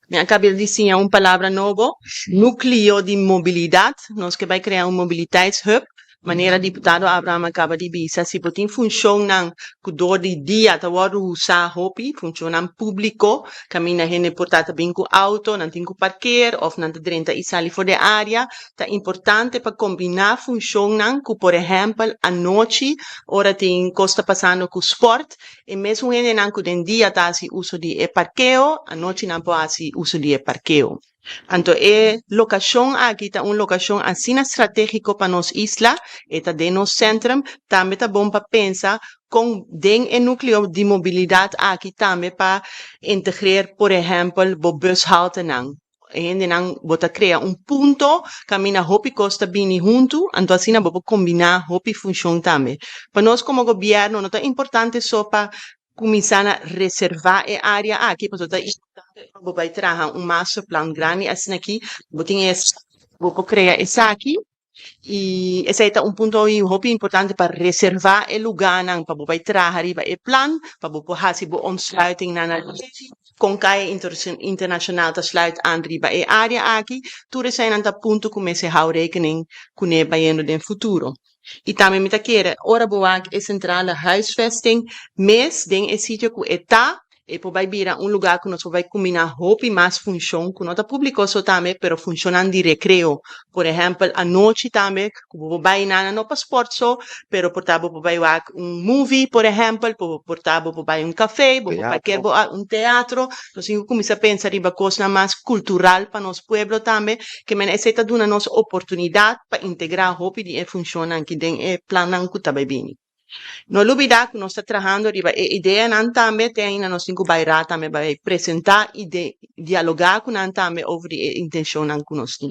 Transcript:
Mi a kaba di siña un palabra nobo, núkleo di mobilidat. Nos ke bai krea un mobiliteitshub. Manera diputado Abraham a kaba di bisa, si bo tin funshonnan ku dor di dia ta wòrdu usá hopi, funshonnan públiko, kaminda hende por ta ta bin ku outo, nan tin ku parker òf nan ta drenta i sali for di área, ta importante pa kombiná funshonnan ku, por ehèmpel, anochi ora tin kos ta pasando ku spòrt, e mesun hendenan ku den dia ta hasi uso di e parkeo, anochi nan por hasi uso di e parkeo. Anto e lokashon aki ta un lokashon asina stratégiko pa nos isla, e ta den nos sentrum, tambe ta bon pa pensa kon den e núkleo di mobilidat aki tambe pa integreer por ehèmpel bo bushaltenan. E hendenan bo ta krea un punto kaminda hopi kos ta bini huntu, anto asina bo por kombiná hopi funshon tambe. Pa nos komo gobièrnu no ta importante so pa kuminsá na reservá e área aki, pasobra ta importante ora bo bai traha un masterplan grandi asina aki, bo tin e bo por krea esaki i esei ta un punto hopi importante pa reservá e lugánan pa bo bai traha riba e plan, pa bo por hasi bo ontsluitingnan na kon kaya internashonal ta sluit aan riba e área aki. Tur eseinan ta punto ku mester hou rekening kuné bayendo den futuro. I tambe mi ta kere ora bo wak e centrale huisvesting mes den e sitio ku e ta, e por bai bira un lugá ku nos por bai kumbiná hopi mas funshon ku no ta públiko so tambe, pero funshonnan di rekreo. Por ehèmpel, anochi tambe ku bo por bai nana no pa spòrt so, pero por ta bo por bai wak un movie, por ehèmpel, por ta bo por bai un kafé, bo por bai ker bo un teatro. Nos tin ku kuminsá pensa riba kosnan mas kultural pa nos pueblo tambe, ke men esei ta duna nos oportunidat pa integrá hopi di e funshonnan aki den e plannan ku ta bai bini. No lubidá ku nos ta trahando riba e ideanan tambe, te ainda nos tin ku bai ra tambe bai presentá i dialogá ku nan tambe over di e intenshonnan ku nos tin.